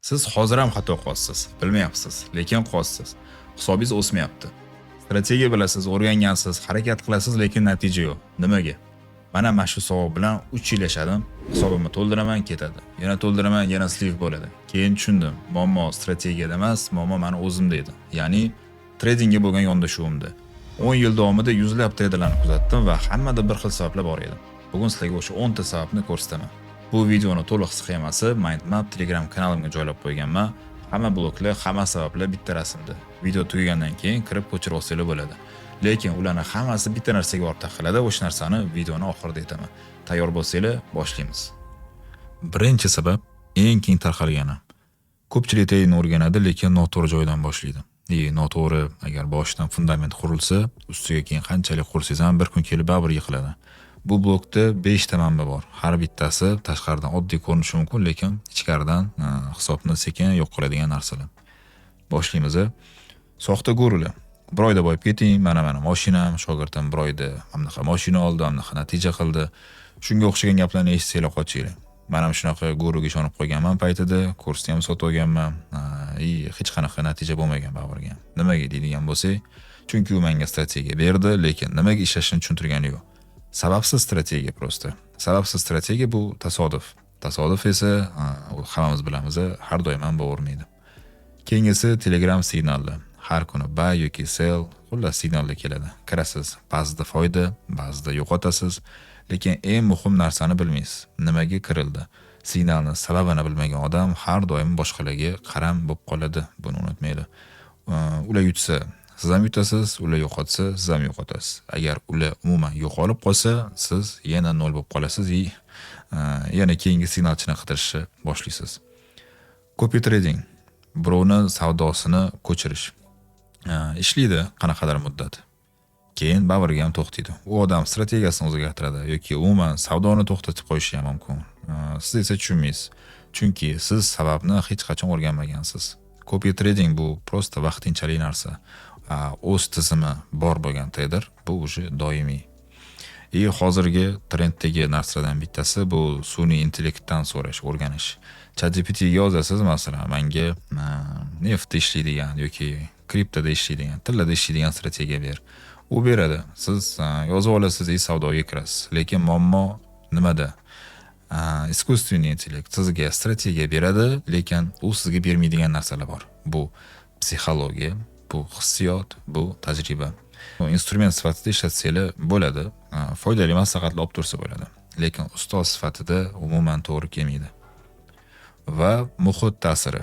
Siz hozir ham xato qilyapsiz, bilmayapsiz, lekin qilyapsiz. Hisobingiz o'smayapti. Strategiya bilasiz, o'rgangansiz, harakat qilasiz, lekin natija yo'q. Nimaga? Mana shu savol bilan 3 yil yashadim. Hisobimni to'ldiraman, ketadi. Yana to'ldiraman, yana слив bo'ladi. Keyin tushundim. Muammo strategiyada emas, muammo mani o'zimda edi. Ya'ni tradingga bo'lgan yondashuvimda. 10 yil davomida yuzlab treyderlarni kuzatdim va hammada bir xil sabablar bor edi. Bugun sizlarga o'sha 10 ta sababni ko'rsataman. Bu videoni to'liq sxemasi Mindmap Telegram kanalimga joylab qo'yganman. Hamma bloklar, hamma sabablar bitta rasmda. Video tugagandan keyin kirib ko'chirib olsanglar bo'ladi. Lekin ularni hammasi bitta narsaga borib taqaladi. O'sha narsani videoni oxirida aytaman. Tayyor bo'lsanglar, boshlaymiz. Birinchi sabab eng keng tarqalgani. Ko'pchilik tradingni o'rganadi, lekin noto'g'ri joydan boshlaydi. И noto'g'ri agar boshidan fundament qurilsa, ustiga keyin qanchalik qursangiz ham, bir kun kelib baribir yiqiladi. Bu blokda 5 ta manba bor. Har bittasi tashqaridan oddiy ko'rinishi mumkin, lekin ichkaridan hisobni sekin yo'q qiladigan narsalar. Boshlaymiz. Soxta gurular. Bir oyda boyib keting, mana mashinam, shogirdim bir oyda mana bunaqa mashina oldi, mana bunaqa natija qildi. Shunga o'xshagan gaplarni eshitsanglar, qochinglar. Man ham shunaqa guruga ishonib qo'yganman paytida, kursni ham sotib olganman. И hech qanaqa natija bo'lmagan baribir ham. Nimaga deydigan bo'lsak, chunki u menga strategiya berdi, lekin nimaga ishlashini tushuntirgani yo'q. Sababsiz strategiya просто. Sababsiz strategiya bu tasodif. Tasodif esa, u hammamiz bilamiz, har doim ham bo'lavermaydi. Keyingisi Telegram signallar. Har kuni buy yoki sell, xullas, signallar keladi. Kirasiz, ba'zida foyda, ba'zida yo'qotasiz, lekin eng muhim narsani bilmaysiz. Nimaga kirildi? Signalni sababini bilmagan odam har doim boshqalarga qaram bo'lib qoladi. Buni unutmanglar. Ular yutsa, siz ham yutasiz, ular yo'qotsa, siz ham yo'qotasiz. Agar ular umuman yo'qolib qolsa, siz yana nol bo'lib qolasiz и yana keyingi signalchini qidirishni boshlaysiz. Copy trading, birovni savdosini ko'chirish. Ishlaydi qanaqadir muddat. Keyin baribir ham to'xtaydi. U odam strategiyasini o'zgartiradi yoki umuman savdoni to'xtatib qo'yishi ham mumkin. Siz esa tushunmaysiz. Chunki siz sababni hech qachon o'rganmagansiz. Copy trading bu просто vaqtinchalik narsa. O'z tizimi bor bo'lgan treyder bu уже doimiy. И hozirgi trenddagi narsalardan bittasi bu sun'iy intellektdan so'rash, o'rganish. ChatGPTga yozasiz, masalan, menga neftda ishlaydigan yoki kriptoda ishlaydigan, tillada ishlaydigan strategiya ber. U beradi. Siz yozib olasiz и savdoga kirasiz. Lekin muammo nimada? Искусственный intellekt sizga strategiya beradi, lekin u sizga bermaydigan narsalar bor. Bu psixologiya, bu hissiyot, bu tajriba. Instrument sifatida ishlatsanglar bo'ladi, foydali maslahatlar olib tursa bo'ladi. Lekin ustoz sifatida umuman to'g'ri kelmaydi. Va muhit ta'siri.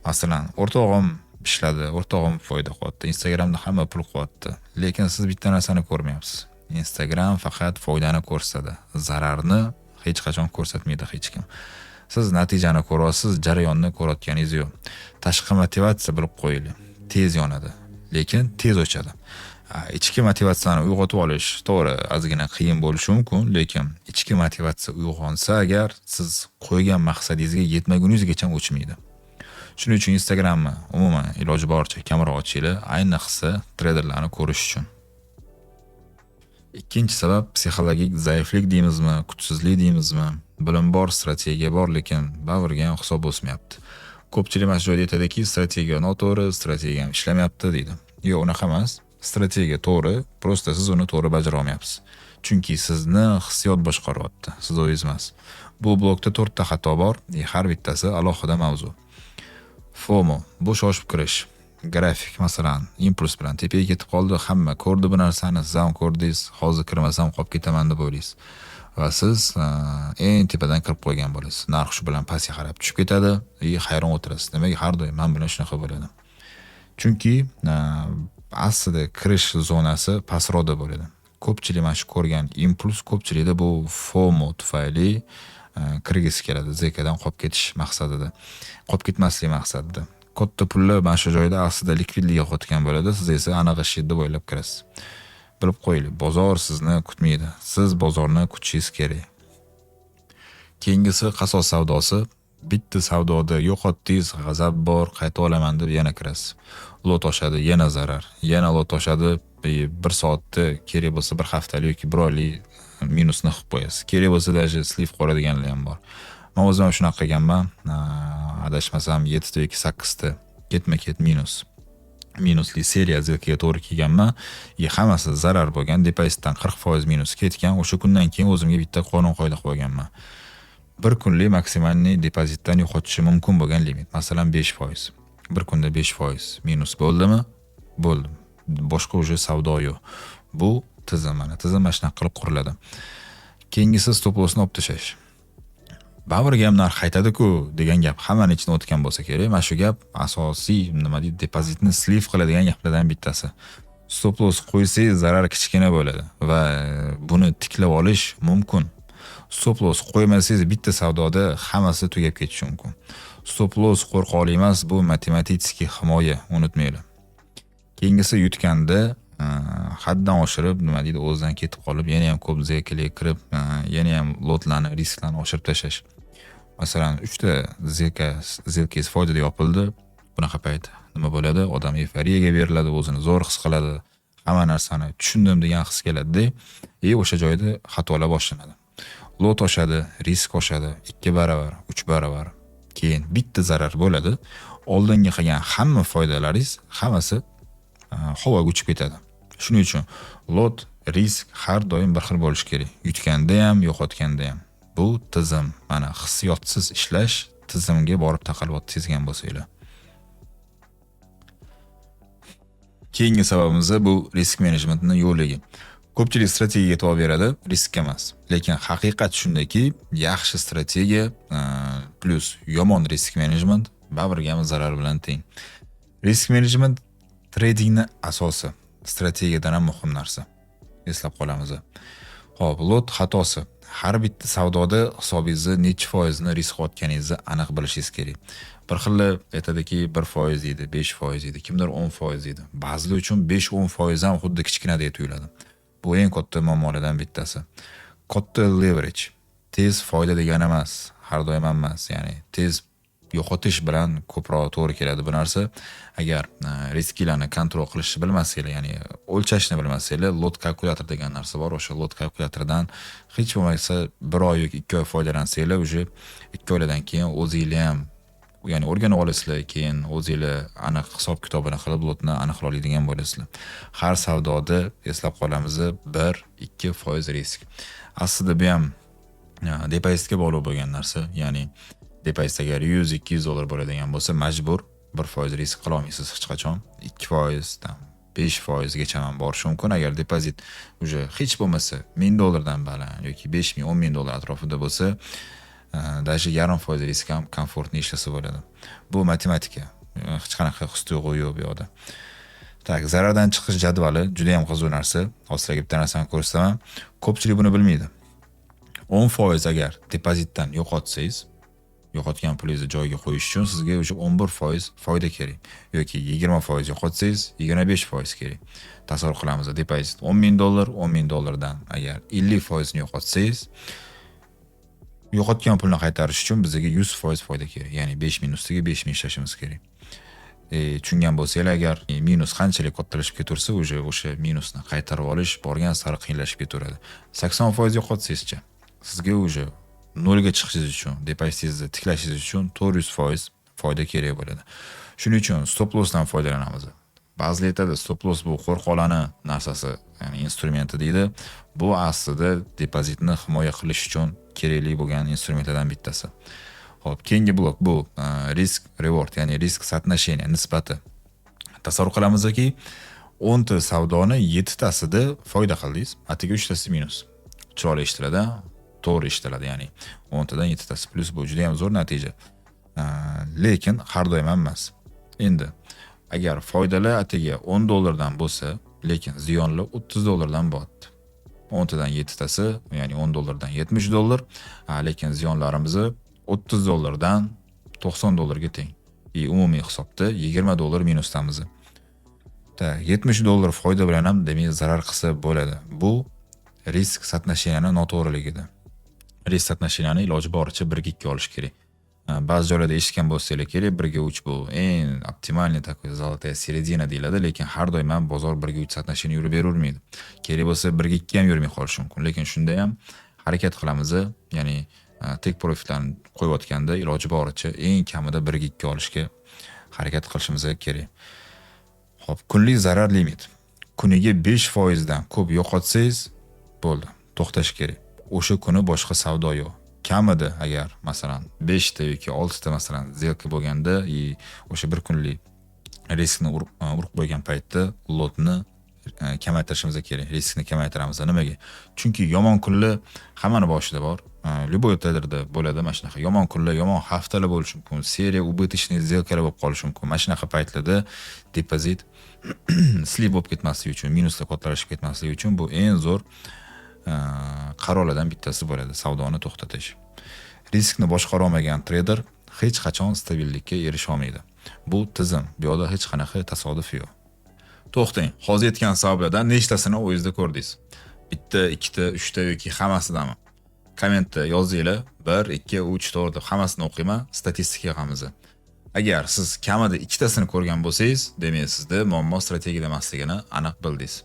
Masalan, o'rtog'im ishladi, o'rtog'im foyda qilyapti, Instagramda hamma pul qilyapti. Lekin siz bitta narsani ko'rmayapsiz. Instagram faqat foydani ko'rsatadi. Zararni hech qachon ko'rsatmaydi hech kim. Siz natijani ko'ryapsiz, jarayonni ko'rayotganingiz yo'q. Tashqi motivatsiya, bilib qo'yinglar, tez yonadi, lekin tez o'chadi. Ichki motivatsiyani uyg'otib olish to'g'ri, ozgina qiyin bo'lishi mumkin, lekin ichki motivatsiya uyg'onsa agar, siz qo'ygan maqsadingizga yetmaguningizgacha o'chmaydi. Shuning uchun Instagramni umuman iloji boricha kamroq ochinglar, ayniqsa treyderlarni ko'rish uchun. Ikkinchi sabab psixologik zaiflik deymizmi, kuchsizlik deymizmi? Bilim bor, strategiya bor, lekin baribir ham hisob o'smayapti. Ko'pchilik mana shu joyda aytadiki, strategiya noto'g'ri, strategiya ham ishlamayapti deydi. Yo'q, unaqa emas. Strategiya to'g'ri, просто siz uni to'g'ri bajara olmayapsiz. Chunki sizni hissiyot boshqaryapti, siz o'zingiz emas. Bu blokda to'rtta xato bor, и har bittasi alohida mavzu. FOMO bu shoshib kirish. Grafik, masalan, impuls bilan tepaga ketib qoldi, hamma ko'rdi bu narsani, siz ham ko'rdingiz, hozir kirmasam qolib ketaman deb o'ylaysiz. Va siz eng tepadan kirib qo'ygan bo'lasiz. Narx shu bilan pastga qarab tushib ketadi и hayron o'tirasiz. Nimaga har doim men bilan shunaqa bo'ladi? Chunki aslida kirish zonasi pastroqda bo'ladi. Ko'pchilik mana shu ko'rgan impuls, ko'pchilikda bu FOMO tufayli kirgisi keladi, сделка dan qolib ketish maqsadida. Qolib ketmaslik maqsadida. Katta pullar mana shu joyda aslida likvidlik yo'qotgan bo'ladi, siz esa aniq ish deb o'ylab kirasiz. Bilib qo'yinglar, bozor sizni kutmaydi. Siz bozorni kutishingiz kerak. Keyingisi qasos savdosi. Bitta savdoda yo'qotdingiz, g'azab bor, qayta olaman deb yana kirasiz. Lot oshadi, yana zarar. Yana lot oshadi, bir soatda kerak bo'lsa bir haftalik yoki bir oylik minusni qilib qo'yasiz. Kerak bo'lsa, даже слив qiladiganlar ham bor. Men o'zim ham shunaqa qilganman. Adashmasam, 7 ta yoki 8 ta ketma-ket minusli seriya сделка ga to'g'ri kelganman и hammasi zarar bo'lgan, depozitdan 40% minus ketgan. O'sha kundan keyin o'zimga bitta qonun qoida qo'yganman. Bir kunlik максимальный depozitdan yo'qotishi mumkin bo'lgan limit, masalan, 5%. Bir kunda 5% minus bo'ldimi? Bo'ldi. Boshqa уже savdo yo'q. Bu tizim, mana tizim mana shunaqa qilib quriladi. Keyingisi stop lossni olib tashlash. Baribir ham narx qaytadi-ku degan gap hammani ichidan o'tgan bo'lsa kerak. Mana shu gap asosiy, nima deydi, depozitni слив qiladigan gaplardan bittasi. Stop loss qo'ysangiz, zarar kichkina bo'ladi va buni tiklab olish mumkin. Stop loss qo'ymasangiz, bitta savdoda hammasi tugab ketishi mumkin. Stop loss qo'rqoqlik emas, bu matematik himoya, unutmanglar. Keyingisi yutganda haddan oshirib, nima deydi, o'zidan ketib qolib, yana ham ko'p сделка larga kirib, yana ham lotlarni, risklarni oshirib tashlash. Masalan, 3 ta сделка ngiz foydada yopildi. Bunaqa payt nima bo'ladi? Odam eyforiyaga beriladi, o'zini zo'r his qiladi, hamma narsani tushundim degan his keladida, и o'sha joyda xatolar boshlanadi. Lot oshadi, risk oshadi, 2 baravar, 3 baravar. Keyin bitta zarar bo'ladi. Oldingi qilgan hamma foydalaringiz hammasi havoga uchib ketadi. Shuning uchun lot, risk har doim bir xil bo'lishi kerak. Yutganda ham, yo'qotganda ham. Bu tizim. Mana hissiyotsiz ishlash tizimga borib taqalyapti, sezgan bo'lsanglar. Keyingi sababimiz bu risk menejmentning yo'qligi. Ko'pchilik strategiyaga e'tibor beradi, riskka emas. Lekin haqiqat shundaki, yaxshi strategiya plyus yomon risk menejment baribir ham zarar bilan teng. Risk menejment tradingni asosi, strategiyadan ham muhim narsa. Eslab qolamiz. Xo'p, lot xatosi. Har bitta savdoda hisobingizni necha foizini risk qilayotganingizni aniq bilishingiz kerak. Bir xili aytadiki, 1% deydi, 5% deydi, kimdir 10% deydi. Ba'zilar uchun 5-10% ham xuddi kichkinadek tuyuladi. Bu eng katta muammolardan bittasi. Katta leverage tez foyda degani emas, har doim ham emas, ya'ni tez yo'qotish bilan ko'proq to'g'ri keladi bu narsa. Agar risklarni kontrol qilishni bilmasanglar, ya'ni o'lchashni bilmasanglar, lot kalkulyator degan narsa bor. O'sha lot kalkulyatordan hech bo'lmasa 1 oy yoki 2 oy foydalansanglar, уже 2 oydan keyin o'zinglar ham, ya'ni o'rganib olasizlar, keyin o'zinglar aniq hisob kitobini qilib lotni aniqlay oladigan bo'lasizlar. Har savdoda eslab qolamiz 1-2% risk. Aslida bu ham depozitga bog'liq bo'lgan narsa, ya'ni depozit agar 100-200 dollar bo'ladigan bo'lsa, majbur 1% risk qila olmaysiz hech qachon. 2% dan 5% gacha ham borishi mumkin. Agar depozit уже hech bo'lmasa 1000 dollardan baland yoki 5000, 10 000 dollar atrofida bo'lsa, даже 0,5% risk ham комфортно ishlasa bo'ladi. Bu matematika. Hech qanaqa his tuyg'u yo'q bu yoqda. Так, zarardan chiqish jadvali juda ham qiziq narsa. Hozir sizlarga bitta narsani ko'rsataman. Ko'pchilik buni bilmaydi. 10% agar depozitdan yo'qotsangiz, yo'qotgan pulingizni joyiga qo'yish uchun sizga o'sha 11% foyda kerak yoki 20% yo'qotsangiz, 25% kerak. Tasavvur qilamiz, depozit 10 ming dollar, 10 ming dollardan agar 50% yo'qotsangiz, yo'qotgan pulni qaytarish uchun bizga 100% foyda kerak. Ya'ni 5 ming ustiga 5 ming ishlashimiz kerak. Tushungan bo'lsanglar, agar minus qanchalik kattalashib ketaversa, уже o'sha minusni qaytarib olish borgan sari qiyinlashib ketaveradi. 80% yo'qotsangizchi, sizga уже nolga chiqishingiz uchun, depozitingizni tiklashingiz uchun 400% foyda kerak bo'ladi. Shuning uchun stop lossdan foydalanamiz. Ba'zilar aytadi, stop loss bu qo'rqoqlarni narsasi, ya'ni instrumenti deydi. Bu aslida depozitni himoya qilish uchun kerakli bo'lgan instrumentlardan bittasi. Xo'p, keyingi blok bu risk reward, ya'ni risk соотношение nisbati. Tasavvur qilamizki, 10 ta savdoni 7 tasida foyda qildingiz, atigi 3 tasi minus. Chiroyli eshitiladi, to'g'ri eshitiladi, ya'ni 10 tadan 7 tasi plyus, bu juda ham zo'r natija. Lekin har doim ham emas. Endi agar foydalar atigi 10 dollardan bo'lsa, lekin ziyonlar 30 dollardan bo'lyapti. 10 tadan 7 tasi, ya'ni 10 dollardan 70 dollar, lekin ziyonlarimizni 30 dollardan 90 dollarga teng. И umumiy hisobda 20 dollar minusdamiz. Так, 70 dollar foyda bilan ham demak zarar qilsa bo'ladi. Bu risk соотношение ni noto'g'riligida. Risk соотношение ni iloji boricha 1 ga 2 olish kerak. Ba'zi joylarda eshitgan bo'lsanglar kerak, 1 ga 3 bu eng оптимальный такой золотая середина deyiladi, lekin har doim ham bozor 1 ga 3 соотношение yurib beravermaydi. Kerak bo'lsa 1 ga 2 ham yurmay qolishi mumkin, lekin shunda ham harakat qilamiz, ya'ni Take profitlarni qo'yayotganda iloji boricha eng kamida 1 ga 2 olishga harakat qilishimiz kerak. Xo'p, kunlik zarar limit. Kuniga 5% dan ko'p yo'qotsangiz bo'ldi, to'xtash kerak. O'sha kuni boshqa savdo yo'q. Kamida agar, masalan, 5 ta yoki 6 ta, masalan, сделка bo'lganda и o'sha bir kunlik riskni urib qo'ygan paytda lotni kamaytirishimiz kerak. Riskni kamaytiramiz. Nimaga? Chunki yomon kunlar hammani boshida bor. Любой treyderda bo'ladi mana shunaqa yomon kunlar, yomon haftalar bo'lishi mumkin, seriya убыточный сделка lar bo'lib qolishi mumkin. Mana shunaqa paytlarda depozit слив bo'lib ketmasligi uchun, minuslar kattalashib ketmasligi uchun bu eng zo'r qarorlardan bittasi bo'ladi, savdoni to'xtatish. Riskni boshqara olmagan treyder hech qachon stabillikka erisha olmaydi. Bu tizim, bu yoqda hech qanaqa tasodif yo'q. To'xtang, hozir aytgan sabablardan nechtasini o'zingizda ko'rdingiz? Bitta, ikkita, uchta yoki hammasidami? Kommentda yozinglar, 1, 2, 3, 4 deb hammasini o'qiyman, statistika yig'amiz. Agar siz kamida ikkitasini ko'rgan bo'lsangiz, demak, sizda muammo strategiyada emasligini aniq bildingiz.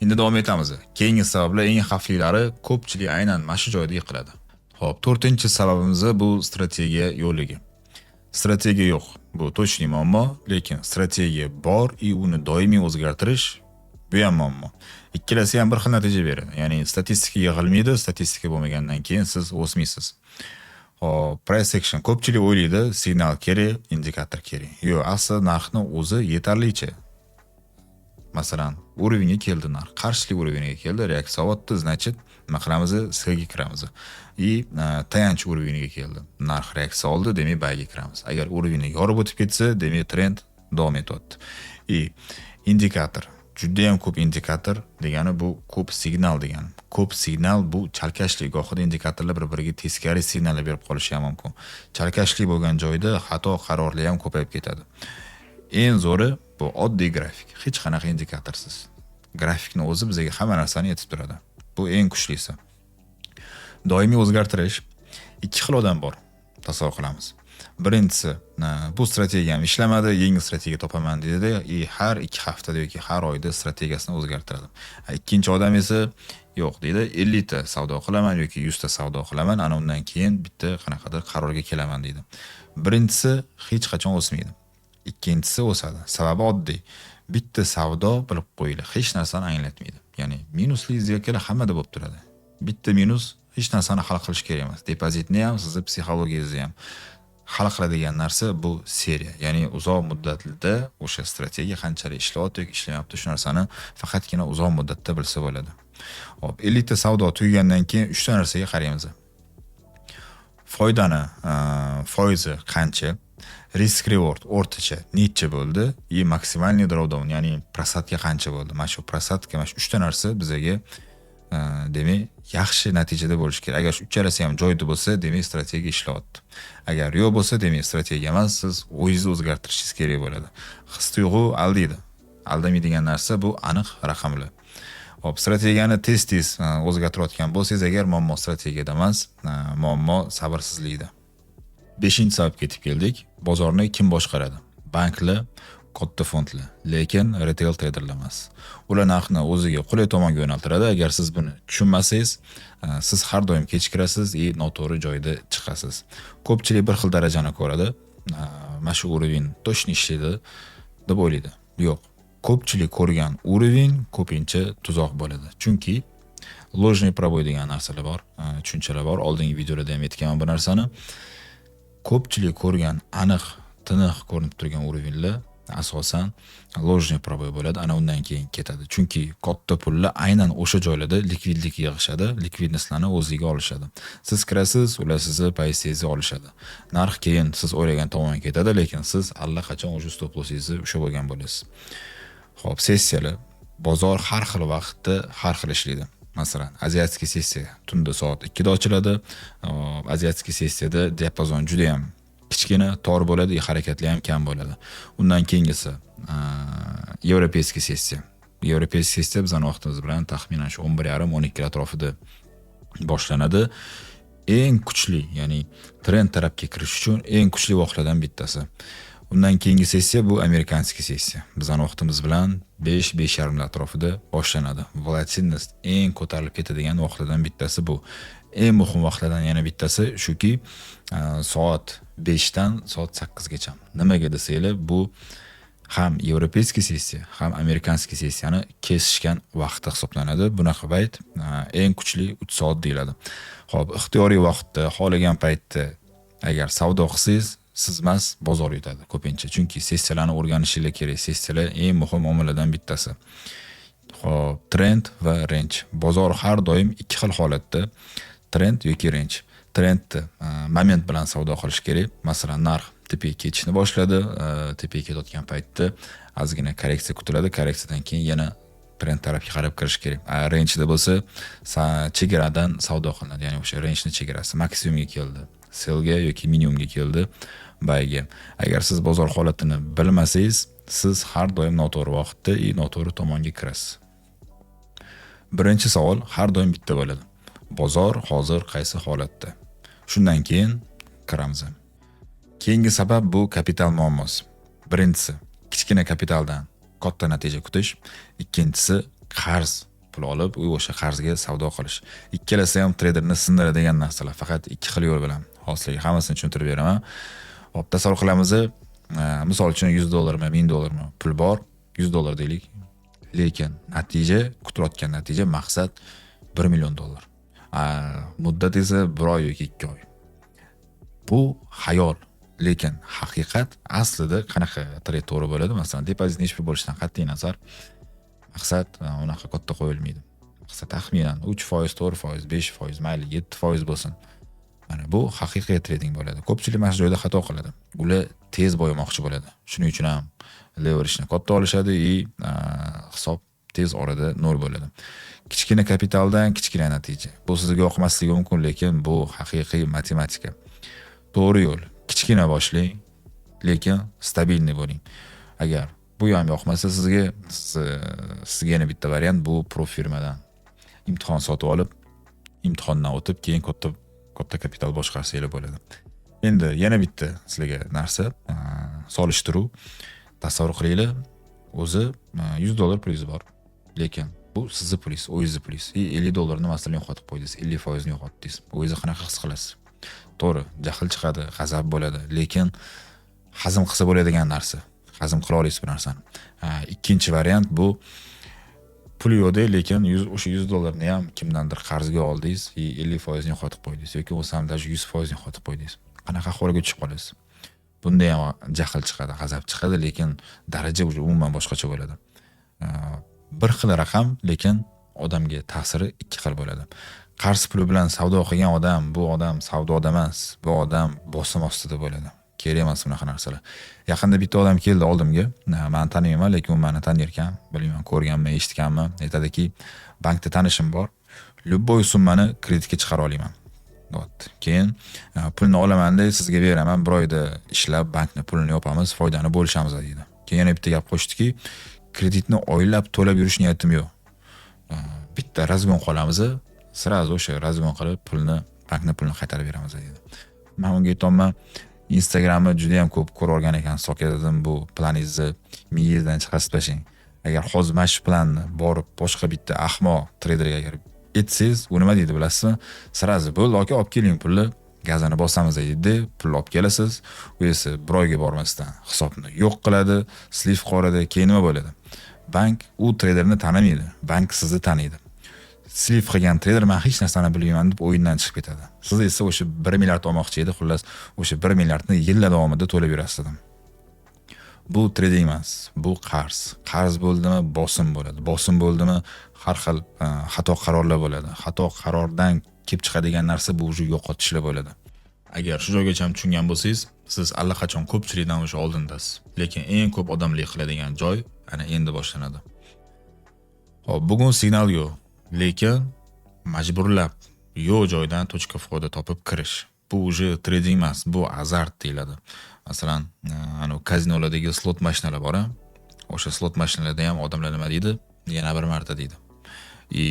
Endi davom etamiz. Keyingi sabablar eng xavflilari, ko'pchilik aynan mana shu joyda yiqiladi. Xo'p, to'rtinchi sababimiz bu strategiya yo'qligi. Strategiya yo'q. Bu точный muammo, lekin strategiya bor и uni doimiy o'zgartirish, bu ham muammo. Ikkalasi ham bir xil natija beradi. Ya'ni statistika yig'ilmaydi, statistika bo'lmagandan keyin siz o'smaysiz. Xo'p, price action, ko'pchilik o'ylaydi, signal kerak, indikator kerak. Yo'q, aslida narxni o'zi yetarlicha. Masalan, уровень ga keldi narx, qarshilik уровень ga keldi, reaksiya olyapti, значит, nima qilamiz? Sellga kiramiz. И tayanch уровень ga keldi. Narx reaksiya oldi, demak, buyga kiramiz. Agar уровень ni yorib o'tib ketsa, demak, trend davom etyapti. И indikator, judayam ko'p indikator degani bu ko'p signal degani. Ko'p signal bu chalkashlik. Gohida indikatorlar bir biriga teskari signallar berib qolishi ham mumkin. Chalkashlik bo'lgan joyda xato qarorlar ham ko'payib ketadi. Eng zo'ri bu oddiy grafik, hech qanaqa indikatorsiz. Grafikni o'zi bizga hamma narsani aytib turadi. Bu eng kuchlisi. Doimiy o'zgartirish. Ikki xil odam bor, tasavvur qilamiz. Birinchisi, bu strategiyam ishlamadi, yangi strategiya topaman deydi и har 2 haftada yoki har oyda strategiyasini o'zgartiradi. Ikkinchi odam esa yo'q deydi, 50 ta savdo qilaman yoki 100 ta savdo qilaman, ana undan keyin bitta qanaqadir qarorga kelaman deydi. Birinchisi hech qachon o'smaydi, ikkinchisi o'sadi. Sababi oddiy: bitta savdo, bilib qo'yinglar, hech narsani anglatmaydi. Ya'ni minusli сделка lar hammada bo'lib turadi. Bitta minus hech narsani hal qilish kerak emas, depozitni ham, sizni psixologiyangizni ham. Hal qiladigan narsa bu seriya, ya'ni uzoq muddatda o'sha strategiya qanchalik ishlayapti yoki ishlamayapti, shu narsani faqatgina uzoq muddatda bilsa bo'ladi. Xo'p, 50 ta savdo tugagandan keyin uchta narsaga qaraymiz: foydani foizi qancha, risk reward o'rtacha necha bo'ldi и максимальный drawdown, ya'ni просадка qancha bo'ldi. Mana shu просадка, mana shu uchta narsa bizaga, demak, yaxshi natijada bo'lishi kerak. Agar shu uchalasi ham joyida bo'lsa, demak, strategiya ishlayapti. Agar yo'q bo'lsa, demak, strategiya emas, siz o'zingizni o'zgartirishingiz kerak bo'ladi. His tuyg'u aldaydi, aldamaydigan narsa bu aniq raqamlar. Xo'p, strategiyani tez tez o'zgartirayotgan bo'lsangiz agar, muammo strategiyada emas, muammo sabrsizlikda. Beshinchi sababga yetib keldik. Bozorni kim boshqaradi? Banklar, katta fondlar, lekin retail treyderlar emas. Ular narxni o'ziga qulay tomonga yo'naltiradi. Agar siz buni tushunmasangiz, siz har doim kechikirasiz и noto'g'ri joyda chiqasiz. Ko'pchilik bir xil darajani ko'radi, mana shu уровень точно ishlaydi deb o'ylaydi. Yo'q, ko'pchilik ko'rgan уровень ko'pincha tuzoq bo'ladi, chunki ложный пробой degan narsalar bor, tushunchalar bor. Oldingi videolarda ham aytganman bu narsani. Ko'pchilik ko'rgan aniq, tiniq ko'rinib turgan уровень lar asosan ложный пробой bo'ladi, ana undan keyin ketadi, chunki katta pullar aynan o'sha joylarda likvidlik yig'ishadi, ликвидность larni o'ziga olishadi. Siz kirasiz, ular sizni pozitsiyangizni olishadi. Narx keyin siz o'ylagan tomonga ketadi, lekin siz allaqachon o'sha stop lossingizni ushlab olgan bo'lasiz. Xo'p, sessiyalar. Bozor har xil vaqtda har xil ishlaydi. Masalan, азиатский sessiya tunda soat 2da ochiladi. Xo'p, азиатский sessiyada diapazon juda ham kichkina, tor bo'ladi и harakatlar ham kam bo'ladi. Undan keyingisi европейский sessiya. Европейский sessiya bizani vaqtimiz bilan taxminan shu 11:30, 12 atrofida boshlanadi. Eng kuchli, ya'ni trend tarafga kirish uchun eng kuchli vaqtlardan bittasi. Undan keyingi sessiya bu американский sessiya. Bizani vaqtimiz bilan 5, 5:30 atrofida boshlanadi. Волатильность eng ko'tarilib ketadigan vaqtlardan bittasi bu. Eng muhim vaqtlardan yana bittasi shuki, soat 5 dan soat 8 gacha. Nimaga desanglar, bu ham европейский sessiya, ham американский sessiyani kesishgan vaqti hisoblanadi. Bunaqa payt eng kuchli 3 soat deyiladi. Xo'p, ixtiyoriy vaqtda, xohlagan paytda agar savdo qilsangiz, siz emas, bozor yutadi ko'pincha. Chunki sessiyalarni o'rganishingiz kerak. Sessiyalar eng muhim omillardan bittasi. Xo'p, trend va range. Bozor har doim ikki xil holatda: trend yoki range. Trendni moment bilan savdo qilish kerak. Masalan, narx tepaga ketishni boshladi, tepaga ketayotgan paytda ozgina korreksiya kutiladi, korreksiyadan keyin yana trend tarafga qarab kirish kerak. Rangeda bo'lsa, chegaradan savdo qilinadi, ya'ni o'sha rangeni chegarasi maksimumga keldi, sellga, yoki minimumga keldi, buyga. Agar siz bozor holatini bilmasangiz, siz har doim noto'g'ri vaqtda и noto'g'ri tomonga kirasiz. Birinchi savol har doim bitta bo'ladi: bozor hozir qaysi holatda? Shundan keyin kiramiz. Keyingi sabab bu kapital muammosi. Birinchisi, kichkina kapitaldan katta natija kutish. Ikkinchisi, qarz pul olib, u o'sha qarzga savdo qilish. Ikkalasi ham treyderni sindiradigan narsalar, faqat ikki xil yo'l bilan. Hozir sizlarga hammasini tushuntirib beraman. Hop, tasavvur qilamiz, misol uchun, 100 dollarmi, 1000 dollarmi pul bor, 100 dollar deylik, lekin natija, kutilayotgan natija, maqsad 1 million dollar, muddat esa bir oy yoki 2 oy. Bu xayol, lekin haqiqat aslida qanaqa trade to'g'ri bo'ladi? Masalan, depozit nechi pul bo'lishidan qat'iy nazar, maqsad unaqa katta qo'yilmaydi. Maqsad taxminan 3%, 4%, 5%, mayli, 7% bo'lsin. Mana bu haqiqiy trading bo'ladi. Ko'pchilik mana shu joyda xato qiladi. Ular tez boyimoqchi bo'ladi, shuning uchun ham leverageni katta olishadi и hisob tez orada nol bo'ladi. Kichkina kapitaldan kichkina natija. Bu sizga yoqmasligi mumkin, lekin bu haqiqiy matematika. To'g'ri yo'l: kichkina boshlang, lekin стабильный bo'ling. Agar bu ham yoqmasa sizga, sizga yana bitta variant: bu prop firmadan imtihon sotib olib, imtihondan o'tib, keyin katta katta kapital boshqarsanglar bo'ladi. Endi yana bitta sizlarga narsa, solishtiruv. Tasavvur qilinglar, o'zi 100 dollar pulingiz bor, lekin bu sizni pulingiz, o'zingizni pulingiz, и 50 dollarni, masalan, yo'qotib qo'ydingiz, 50 foizini yo'qotdingiz. O'zingizni qanaqa his qilasiz? To'g'ri, jahl chiqadi, g'azab bo'ladi, lekin hazm qilsa bo'ladigan narsa, hazm qila olasiz bu narsani. Ikkinchi variant: bu pul yo'qda, lekin o'sha 100 dollarni ham kimdandir qarzga oldingiz и 50 foizini yo'qotib qo'ydingiz yoki bo'lmasam даже 100 foizini yo'qotib qo'ydingiz. Qanaqa ahvolga tushib qolasiz? Bunda ham jahl chiqadi, g'azab chiqadi, lekin daraja уже umuman boshqacha bo'ladi. Bir xil raqam, lekin odamga ta'siri ikki xil bo'ladi. Qarz puli bilan savdo qilgan odam, bu odam savdoda emas, bu odam bosim ostida bo'ladi. Kerak emas bunaqa narsalar. Yaqinda bitta odam keldi oldimga, man tanimayman, lekin u mani tanir ekan, bilmayman, ko'rganmi, eshitganmi. Aytadiki, bankda tanishim bor, любой summani kreditga chiqara olaman, deyapti. Keyin pulni olamanda sizga beraman, bir oyda ishlab bankni pulini yopamiz, foydani bo'lishamiz, deydi. Keyin yana bitta gap qo'shdiki, kreditni oylab to'lab yurish niyatim yo'q, bitta разгон qolamiz, сразу o'sha разгон qilib pulni, bankni pulini qaytarib beramiz, deydi. Man unga aytyapman, Instagramni juda yam ko'p ko'rib olgan ekansiz, aka, dedim, bu planingizni miyangizdan chiqarib tashlang. Agar hozir mana shu planni borib boshqa bitta ahmoq treyderga agar aytsangiz, u nima deydi, bilasizmi? Сразу bo'ldi, aka, olib keling pulni, gazini bosamiz, deydi. Pulni olib kelasiz, u esa bir oyga bormasdan hisobni yo'q qiladi, слив qilib. Keyin nima bo'ladi? Bank u treyderni tanimaydi, bank sizni taniydi. Слив qilgan treyder man hech narsani bilmayman deb o'yindan chiqib ketadi. Siz esa o'sha 1 milliard olmoqchi edi, xullas, o'sha 1 milliardni yillar davomida to'lab yurasiz, dedim. Bu trading emas, bu qarz. Qarz bo'ldimi, bosim bo'ladi. Bosim bo'ldimi, har xil xato qarorlar bo'ladi. Xato qarordan kelib chiqadigan narsa bu уже yo'qotishlar bo'ladi. Agar shu joygacha ham tushungan bo'lsangiz, siz allaqachon ko'pchilikdan o'sha oldindasiz. Lekin eng ko'p odamlik qiladigan joy ana endi boshlanadi. Hop, bugun signal yo'q, lekin majburlab yo'q joydan точка входа topib kirish. Bu уже trading emas, bu azart deyiladi. Masalan, anavi kazinolardagi slot mashinalar bor a? O'sha slot mashinalarda ham odamlar nima deydi? Yana bir marta deydi. И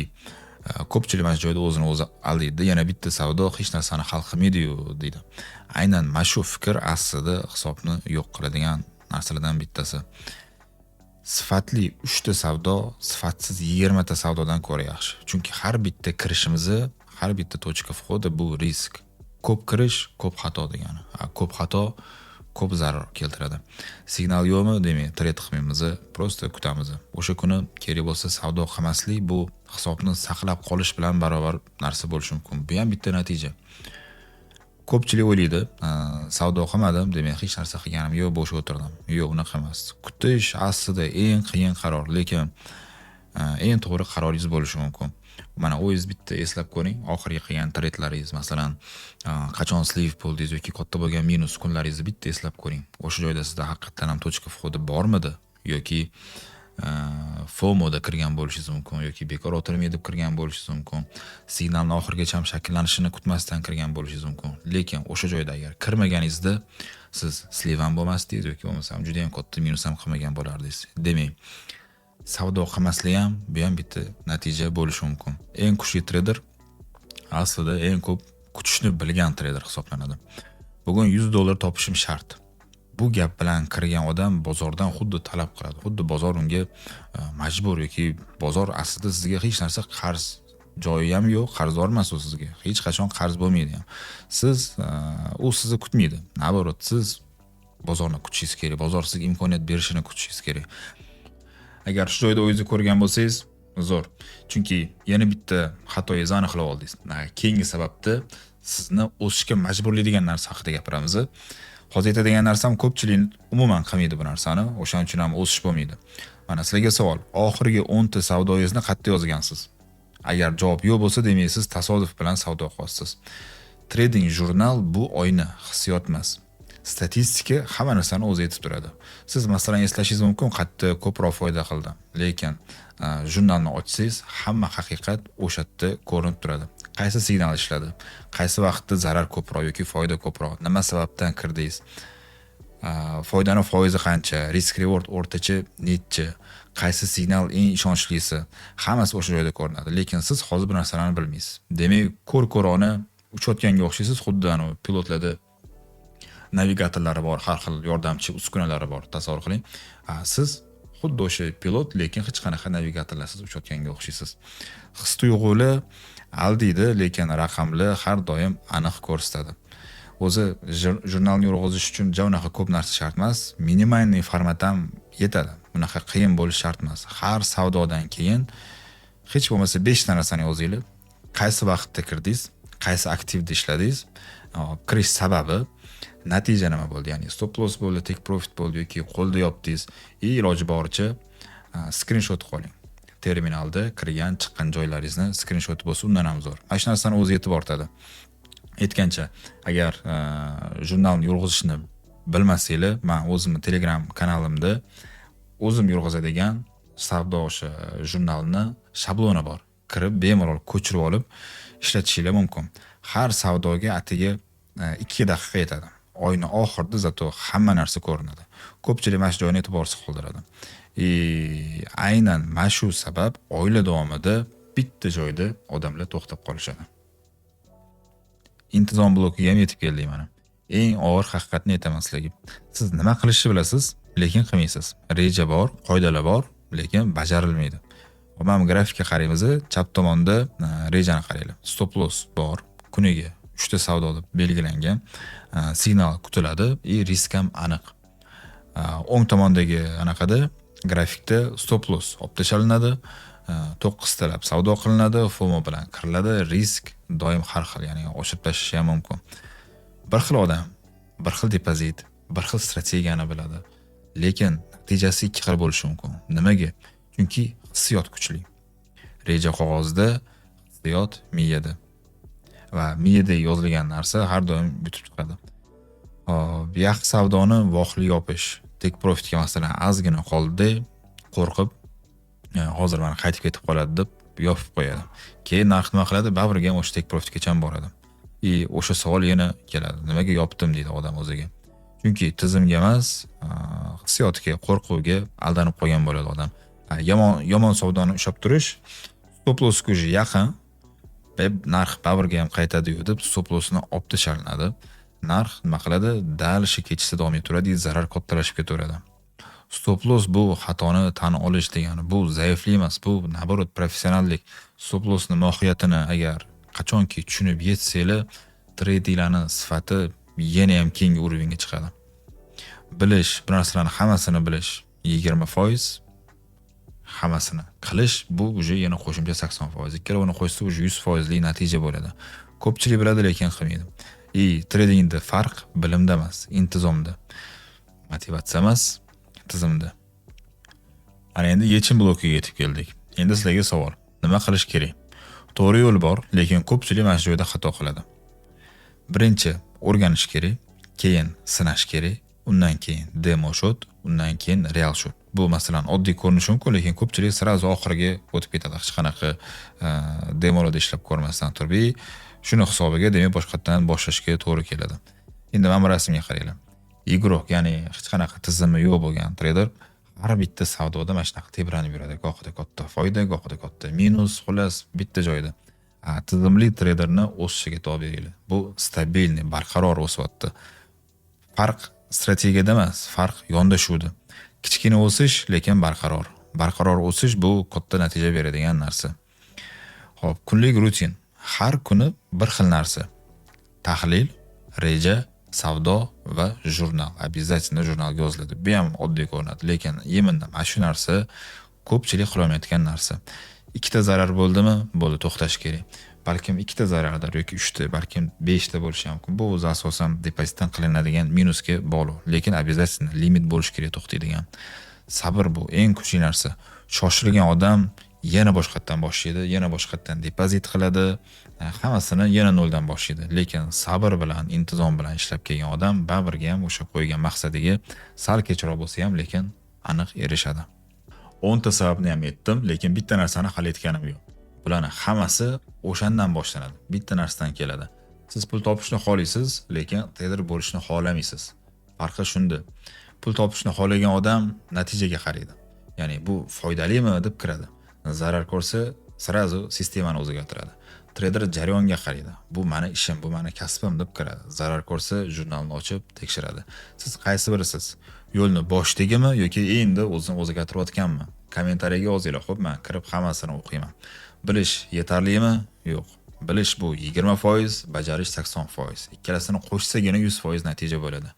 ko'pchilik mana shu joyda o'zini o'zi aldaydi. Yana bitta savdo hech narsani hal qilmaydi-yu, deydi. Aynan mana shu fikr aslida hisobni yo'q qiladigan narsalardan bittasi. Sifatli 3 ta savdo sifatsiz 20 ta savdodan ko'ra yaxshi. Chunki har bitta kirishimizni, har bitta chiqishimizni biz Har bitta точка входа bu risk. Ko'p kirish ko'p xato degani. Ko'p xato ko'p zarar keltiradi. Signal yo'qmi, demak, trade qilmaymiz, просто kutamiz. O'sha kuni kerak bo'lsa savdo qilmaslik bu hisobni saqlab qolish bilan barobar narsa bo'lishi mumkin. Bu ham bitta natija. Ko'pchilik o'ylaydi, savdo qilmadim, demak, hech narsa qilganim yo'q, bo'sh o'tirdim. Yo'q, unaqa emas. Kutish aslida eng qiyin qaror, lekin eng to'g'ri qaroringiz bo'lishi mumkin. Mana, o'zingiz bitta eslab ko'ring, oxirgi qilgan tradelaringiz, masalan, qachon слив bo'ldingiz yoki katta bo'lgan minus kunlaringizni bitta eslab ko'ring. O'sha joyda sizda haqiqatdan ham точка входа bormidi yoki FOMOda kirgan bo'lishingiz mumkin yoki bekor o'tirmay deb kirgan bo'lishingiz mumkin. Signalni oxirigacha ham shakllanishini kutmasdan kirgan bo'lishingiz mumkin. Lekin o'sha joyda agar kirmaganingizda, siz слив ham bo'lmasdingiz yoki bo'lmasam juda ham katta minus ham qilmagan bo'lardingiz. Demak, savdo qilmaslik ham, bu ham bitta natija bo'lishi mumkin. Eng kuchli treyder aslida eng ko'p kutishni bilgan treyder hisoblanadi. Bugun 100 dollar topishim shart. Bu gap bilan kirgan odam bozordan xuddi talab qiladi. Xuddi bozor unga majbur yoki bozor aslida sizga hech narsa qarz joyi ham yo'q, qarzdor emas u sizga. Hech qachon qarz bo'lmaydi ham. Siz u sizni kutmaydi. Наоборот, siz bozorni kutishingiz kerak. Bozor sizga imkoniyat berishini kutishingiz kerak. Agar shu joyda o'zingizni ko'rgan bo'lsangiz, zo'r. Chunki yana bitta xatoyingizni aniqlab oldingiz. Keyingi sababda sizni o'sishga majburlaydigan narsa haqida gapiramiz. Hozir aytadigan narsam, ko'pchilik umuman qilmaydi bu narsani. O'shaning uchun ham o'sish bo'lmaydi. Mana sizlarga savol. Oxirgi 10 ta savdoyingizni qayerda yozgansiz? Agar javob yo'q bo'lsa, demak, siz tasodif bilan savdo qilyapsiz. Trading jurnal bu oyna, hissiyot emas. Statistika hamma narsani o'zi aytib turadi. Siz, masalan, eslashingiz mumkin, qayerda ko'proq foyda qildim. Lekin jurnalni ochsangiz, hamma haqiqat o'sha yerda ko'rinib turadi. Qaysi signal ishladi, qaysi vaqtda zarar ko'proq yoki foyda ko'proq, nima sababdan kirdingiz, foydani foizi qancha, risk reward o'rtacha nechi, qaysi signal eng ishonchlisi, hammasi o'sha joyda ko'rinadi. Lekin siz hozir bu narsalarni bilmaysiz. Demak, ko'r ko'rona uchayotganga o'xshaysiz, xuddi anavi pilotlarda navigatorlari bor, har xil yordamchi uskunalari bor, tasavvur qiling. Siz xuddi o'sha pilot, lekin hech qanaqa navigatorlarsiz uchayotganga o'xshaysiz. His tuyg'ular aldiydi, lekin raqamlar har doim aniq ko'rsatadi. O'zi jurnalni yurg'izish uchun ja unaqa ko'p narsa shart emas, минимальный format ham yetadi. Bunaqa qiyin bo'lishi shart emas. Har savdodan keyin hech bo'lmasa 5 ta narsani yozinglar. Qaysi vaqtda kirdingiz, qaysi aktivda ishladingiz, kirish sababi, natija nima bo'ldi, ya'ni stop loss bo'ldi, take profit bo'ldi yoki qo'lda yopdingiz и iloji boricha skrinshot qilib oling. Terminalda kirgan, chiqqan joylaringizni skrinshot bo'lsa, undan ham zo'r. Mana shu narsani o'zi yetib ortadi. Aytgancha, agar jurnalni yurg'izishni bilmasanglar, man o'zimni Telegram kanalimda o'zim yurg'izadigan savdo o'sha jurnalni shabloni bor. Kirib bemalol ko'chirib olib ishlatishinglar mumkin. Har savdoga atigi 2 daqiqa yetadi. Oyni oxirida зато hamma narsa ko'rinadi. Ko'pchilik mana shu joyni e'tiborsiz qoldiradi. И aynan mana shu sabab oila davomida bitta joyda odamlar to'xtab qolishadi. Intizom blokiga ham yetib keldik mana. Eng og'ir haqiqatni aytaman sizlarga. Siz nima qilishni bilasiz, lekin qilmaysiz. Reja bor, qoidalar bor, lekin bajarilmaydi. Mana bu grafikka qaraymiz, chap tomonda rejani qaranglar. Stop loss bor, kuniga 3 ta savdo deb belgilangan. Signal kutiladi и risk ham aniq. O'ng tomondagi anaqada, grafikda stop loss olib tashlanadi. 9 talab savdo qilinadi, FOMO bilan kiriladi, risk doim har xil, ya'ni oshirib tashlashi ham mumkin. Bir xil odam, bir xil depozit, bir xil strategiyani biladi. Lekin natijasi ikki xil bo'lishi mumkin. Nimaga? Chunki hissiyot kuchli. Reja qog'ozda, hissiyot miyada. Va miyada yozilgan narsa har doim yutib chiqadi. Hop, yaxshi savdoni vaqtli yopish. Take profitga, masalan, ozgina qoldi, qo'rqib, hozir mana qaytib ketib qoladi deb yopib qo'yadi. Keyin narx nima qiladi? Baribir ham o'sha take profitgacha boradi. И o'sha savol yana keladi. Nimaga yopdim, deydi odam o'ziga. Chunki tizimga emas, hissiyotga, qo'rquvga aldanib qolgan bo'ladi odam. Yomon yomon savdoni ushlab turish, stop lossga уже yaqin, narx baribir ham qaytadi-yu deb stop lossni olib tashlanadi. Narx nima qiladi? Дальше ketishda davom etaveradi, zarar kattalashib ketaveradi. Stop loss bu xatoni tan olish degani. Bu zaiflik emas, bu, наоборот, professionallik. Stop lossni mohiyatini agar Qachonki tushunib yetsanglar, treydinglarni sifati yana ham keyingi уровень ga chiqadi. Bilish, bu narsalarni hammasini bilish 20%, hammasini qilish bu уже yana qo'shimcha 80%. Ikkalovini qo'shsa, уже 100 li natija bo'ladi. Ko'pchilik biladi, lekin qilmaydi. И tradingda farq bilimda emas, intizomda. Motivatsiya emas, tizimda. Ana endi yechim blokiga yetib keldik. Endi sizlarga savol. Nima qilish kerak? To'g'ri yo'l bor, lekin ko'pchilik mana shu joyda xato qiladi. Birinchi o'rganish kerak, keyin sinash kerak, undan keyin демо счёт, undan keyin real счёт. Bu, masalan, oddiy ko'rinishi mumkin, lekin ko'pchilik сразу oxiriga o'tib ketadi. Hech qanaqa demolarda ishlab ko'rmasdan turib, и shuni hisobiga, demak, boshqatdan boshlashga to'g'ri keladi. Endi mana bu rasmga qaranglar. Игрок, ya'ni hech qanaqa tizimi yo'q bo'lgan treyder har bitta savdoda mana shunaqa tebranib yuradi. Gohida katta foyda, gohida katta minus, xullas, bitta joyda. Tizimli treyderni o'sishiga e'tibor beringlar. Bu стабильный, barqaror o'syapti. Farq strategiyada emas, farq yondashuvda. Kichkina o'sish, lekin barqaror. Barqaror o'sish bu katta natija beradigan narsa. Xo'p, kunlik rutin. Har kuni bir xil narsa. Tahlil, reja, savdo va jurnal. Обязательно jurnalga yoziladi. Bu ham oddiy ko'rinadi, lekin именно mana shu narsa ko'pchilik qilolmayotgan narsa. Ikkita zarar bo'ldimi? Bo'ldi, to'xtash kerak. Balkim ikkita zarardir yoki uchta, balkim beshta bo'lishi ham mumkin. Bu o'zi asosan depozitdan qilinadigan minusga bog'liq. Lekin обязательно limit bo'lishi kerak to'xtaydigan. Sabr bu eng kuchli narsa. Shoshilgan odam yana boshqatdan boshlaydi, yana boshqatdan depozit qiladi, hammasini yana noldan boshlaydi. Lekin sabr bilan, intizom bilan ishlab kelgan odam baribirga ham o'sha qo'ygan maqsadiga sal kechroq bo'lsa ham, lekin aniq erishadi. 10 ta sababni ham aytdim, lekin bitta narsani hal etganim yo'q. Bularni hammasi o'shandan boshlanadi. Bitta narsadan keladi. Siz pul topishni xohlaysiz, lekin treyder bo'lishni xohlamaysiz. Farqi shunda. Pul topishni xohlagan odam natijaga qaraydi. Ya'ni bu foydalimi deb kiradi. Zarar ko'rsa, сразу sistemani o'zgartiradi. Treyder jarayonga qaraydi. Bu mani ishim, bu mani kasbim deb kiradi. Zarar ko'rsa, jurnalni ochib tekshiradi. Siz qaysi birisiz? Yo'lni boshidagimi yoki endi o'zini o'zgartirayotganmi? Kommentariyaga yozinglar, xo'p, men kirib hammasini o'qiyman. Bilish yetarlimi? Yo'q. Bilish bu 20%, bajarish 80%. Ikkalasini qo'shsagina 100% natija bo'ladi.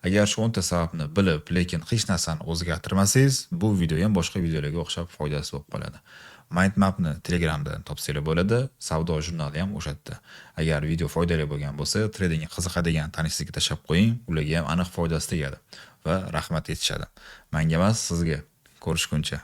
Agar shu 10 ta sababni bilib, lekin hech narsani o'zgartirmasangiz, bu video ham boshqa videolarga o'xshab foydasiz bo'lib qoladi. Mind mapni Telegramdan topsanglar bo'ladi, savdo jurnali ham o'sha yerda. Agar video foydali bo'lgan bo'lsa, tradingga qiziqadigan tanishingizga tashlab qo'ying, ularga ham aniq foydasi tegadi va rahmat aytishadi. Menga emas, sizga. Ko'rishguncha.